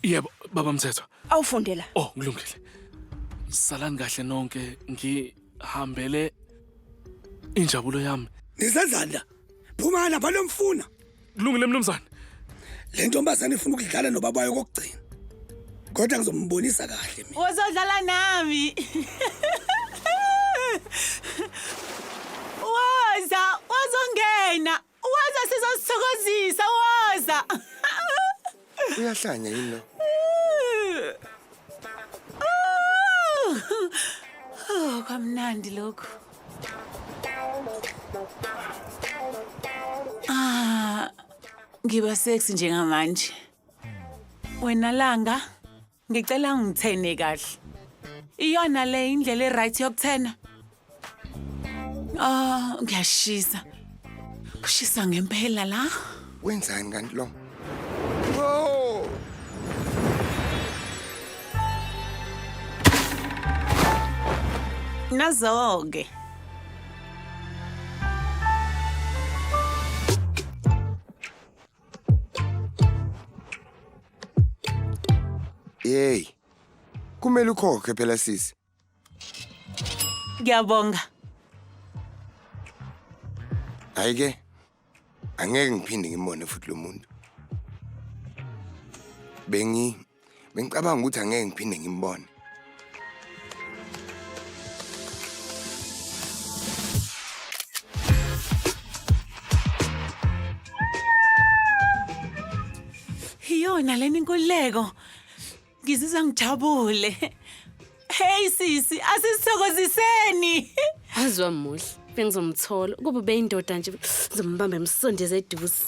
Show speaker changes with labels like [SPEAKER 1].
[SPEAKER 1] Yebo, baba Mthetho.
[SPEAKER 2] Awufunde la.
[SPEAKER 1] Oh, kulungile. Salani kahle nonke ngihambele injabulo yami.
[SPEAKER 3] Nisenzani la? Phuma lapha lomfuna.
[SPEAKER 1] Kulungile mnumzane.
[SPEAKER 3] Le ntombazane ifuna ukudlala nobabayo kokugcina. Kodwa ngizombonisa kahle mina.
[SPEAKER 4] Wozodlala nami. Woza, wozongena. Woza sizosithokozisa, woza.
[SPEAKER 5] Uyahlanya yini lo?
[SPEAKER 4] Oh, kwamnandi lokhu. Ah, ngiba sexy njengamanje. Wena Langa, ngicela ungithene kahle. Iyona le indlela e-right yokuthena. Ah, ngiyashisa. Kushisa ngempela la.
[SPEAKER 5] Wenzani kanti lo? Oh!
[SPEAKER 4] Nazo-ke.
[SPEAKER 5] Yey. Kumele ukhokhe phela sisi.
[SPEAKER 4] Ngiyabonga.
[SPEAKER 5] Hayi ke. Angeke ngiphinde ngimbone futhi lo muntu. Bengi bengicabanga ukuthi angeke ngiphinde ngimbone.
[SPEAKER 4] Iyona lena inkululeko. Ngizizwa ngijabule. Hey sisi, asisithokoziseni.
[SPEAKER 6] Azwa muhle. Bengizomthola. Kuba ubeyindoda nje ngizombamba emsondeze eduze.